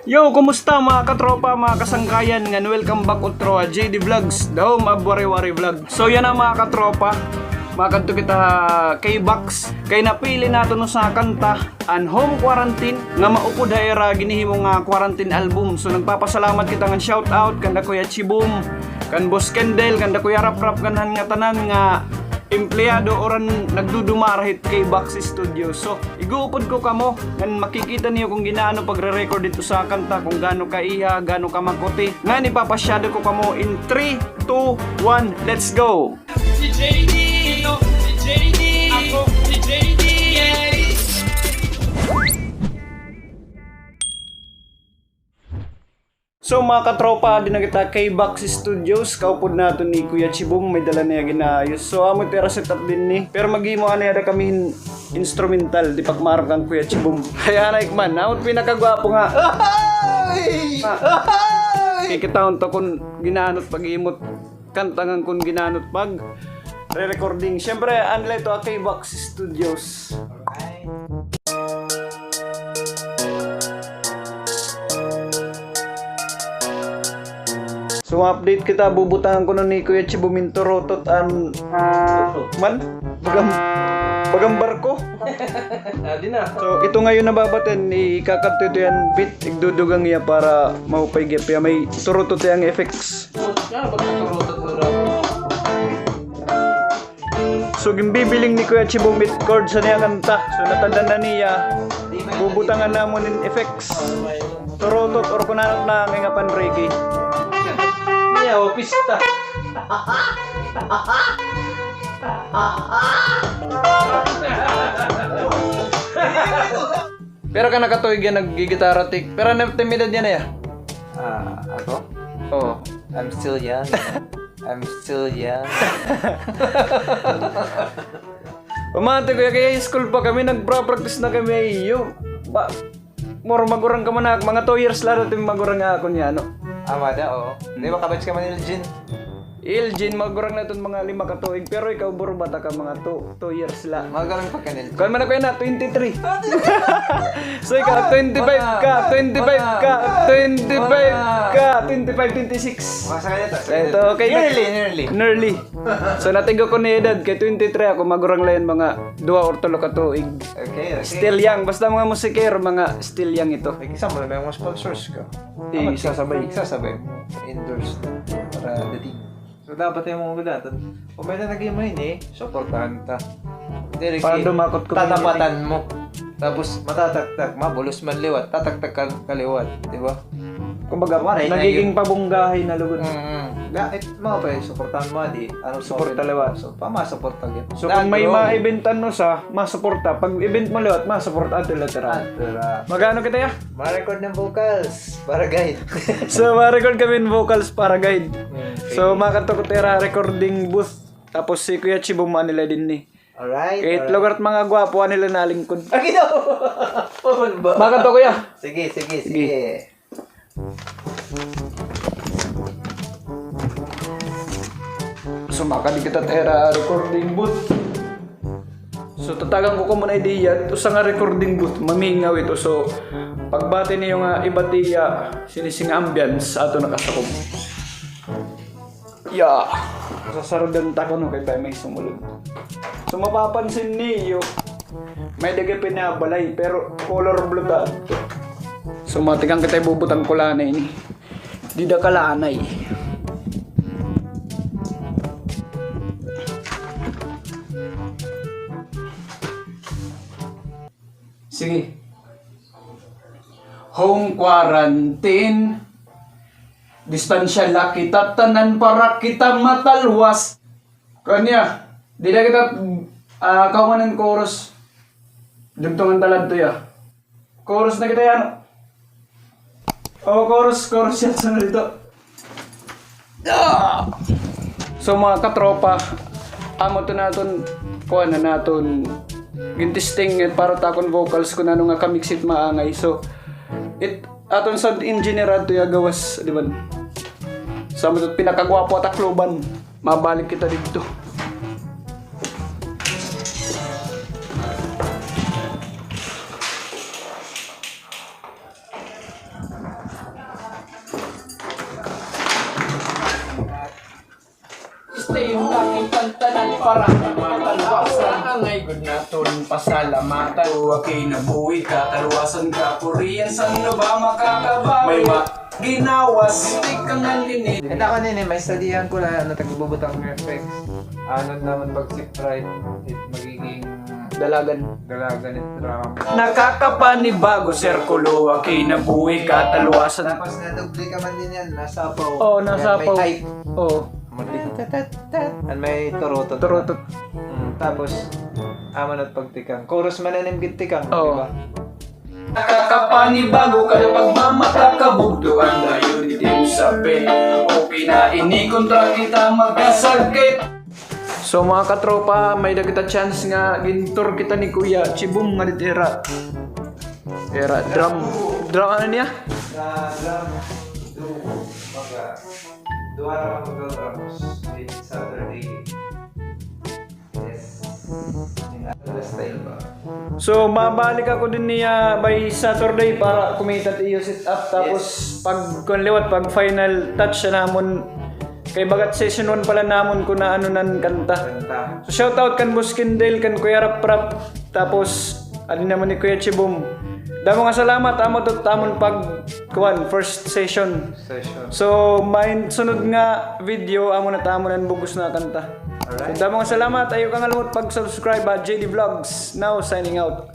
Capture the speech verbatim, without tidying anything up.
Yo, kumusta mga katropa, mga kasangkayan, ngan welcome back utro ha J D Vlogs, the home of Wari-Wari Vlog. So yana mga katropa, makadto kita ha K-Box, kay napili naton usa nga kanta, an Home Quarantine, nga maupod ha ira ginhihimo nga quarantine album. So nagpapasalamat kita ngan shout out kanda Kuya Chibum, kan Boss Kendel, kanda Kuya Raprap, ngan han ngatanan nga empleyado o ran nagdudumara hit K-Box Studio. So ig-uupod ko kamo, ngan makikita niyo kon gin-aano pagre-record hit usa nga kanta, kon gaano kaiha, gaano kamakuti. Ngan ipapasyado ko kamo in three, two, one, let's go! Si J D, no, si J D, ako, si J D, yeah. So mga katropa, adi na kita K-Box Studios, kaupod naton ni Kuya Chibum, may dala niya ginaayos. So amo it ira setup dinhi. Pero maghimo anay ada kami hin instrumental, di pa maaram kan Kuya Chibum. Hay anay man, amo it pinakagwapo nga. Kikitaon ta kon gin-aano it paghimo hit kanta ngan kon gin-aano it pagre-recording. Siyempre, anay la ito ha K-Box Studios. So, update kita, bubutangan kuno ni Kuya Chibum hin turutot an man, baga han, baga han barko. Adi na. So, ito ngayon nababatan, ikakadto ito yana beat, igdudugang hiya para maupay gihap hiya, may turutot hiya nga effects. So, ginbibiling ni Kuya Chibum it chords han iya kanta. So, natandaan na niya. Bubutangan namon hin effects. Turutot or kon ano it nangangapa hin reggae. Niya, o, pista. Pira ka na ka tuig nga naggigitara, Tik? Pira na it im edad yana, ya? Ah, ako? Oo. I'm still young. I'm still young. Pamati ko, ya, kay high school pa kami, nagpra-practice na kami, iyo. Ba, more magurang ka man ha ak, mga two years la it im magurang ha akon yana, no? Amo ada, oo. Di ba kabatch ka man ni Elgin? Elgin, magurang la iton mga lima ka tuig, pero ikaw, buro bata ka, mga two, two years la. Magurang pa ka, Elgin. Kuan man ako yana, twenty-three. So, ikaw, twenty-five ka, twenty-five ka, twenty-five ka, twenty-five, twenty-six. Ito, okay na. Nearly, nearly. Nearly. So, natig-o ko hin edad, kay twenty-three ako, magurang la hin mga duha or tulo ka tuig. Okay, okay. Still young. Basta mga musikero, mga still young ito. Ay, kisa mo na may mga sponsors ka. Igsasabay. Igsasabay. Endorse para dating. So, dapat it mga gudatan. Kon may-ada nag-imo ini, suportahan ta. Diri para dumakot ko tatapatan mo. Tapos, matataktak, mabulos man liwat, tataktak ka, ka liwat, di ba? Kumbaga, nagiging pabunggahay na lugod. Mm, mm. Dahil, mga pa, suportahan mo, di, ano, suporta liwat. So, pamasuporta gid. So, kon may maibenta no sa, masuporta. Pag-event mo liwat, masuporta, ato lateral. Ato ra. Mag-ano kita, ya? Ma-record ng vocals para guide. So, ma-record kami ng vocals para guide. Mm, so, okay. Makadto ko hira recording booth. Tapos si Kuya Chibo, manila dinhi. Alright, alright. Kay it lugar it mga gwapo, anay la nalingkod. Makadto, Kuya. Sige, sige, sige. So, makadi kita hira recording booth. So, tatagan ko kamo hin idea. Usa nga recording booth, mamingaw ito. So, pagbati niyo nga iba it iya sinising ambience, ato nakasakob. Ya. Sasarudan ta kuno kay bangin may sumulod. So, mapapansin niyo, may-ada gihap hini nga balay, pero color blue ta adto. So, matikan kita, ibubutang ko la anay ini. Dida ka la anay. Sige. Home quarantine. Distansya la kita tanan para kita matalwas. Kanya, dida kita, ah, kaumanan chorus. Dugtungan ta la adto, ya. Chorus na kita yana. O, chorus, chorus yana, sunod ito. Ah! So, mga katropa, amo ito naton, kuan na naton, gintesting, eh, para ta kon vocals kon ano nga ka-mix it maangay. So, it, aton sound engineer adto ya gawas, di ba? Sa amo ito pinakagwapo ha Tacloban. Mabalik kita didto. Sa iyo nakitang tanan para makatalwasan. Angay gud naton pasalamatan. Uwa kinabuhi, katalwasan, kapurian, san-o ba makakabawi? May ma-, ginawas, tikang an ini. Ito ako nini, may studihan ko na, ano, tagbubutang effects. Ano naman pag-sip right, it magiging Dalagan. Dalagan it drum. Nakakapanibago, sirkulo, kinabuhi, katalwasan. Tapos nadoble ka man din yan, nasapaw. Oo, nasapaw. Yan, may hype. Oo. Muli. Tat, tat, tat. An may turutot. Turutot. Mm, tapos, amo na pagtikang. Chorus man an im gintikang, di ba? Nakakapanibago ka na pagmamata, kabugto an dayon, di mo sabi. Okay na ini kontra kita magkasakit. So, mga katropa, may-ada kita chance nga gintour kita ni Kuya Chibum nga didto ira, ira drum, drum, ano niya? Sa drum, do, baga, duha ra man ko drums, with Saturday. Yes. Last time ba? So, mabalik ako din niya by Saturday para kumita it iyo setup. Tapos, yes, pag, kuan liwat, pag final touch na namon, kay bagat session one pala namon kun ano nan kanta. Kanta. So, shout out kan Boss Kendel, kan Kuya Raprap, tapos, adi namon ni Kuya Chibum. Damo nga salamat, amo to it amon pag, kuan, first session. Session. So, may sunod nga video, amo na it amon an bug-os na kanta. Alright. So, damo nga salamat, ayaw kangalimot pag-subscribe ha J D Vlogs. Now, signing out.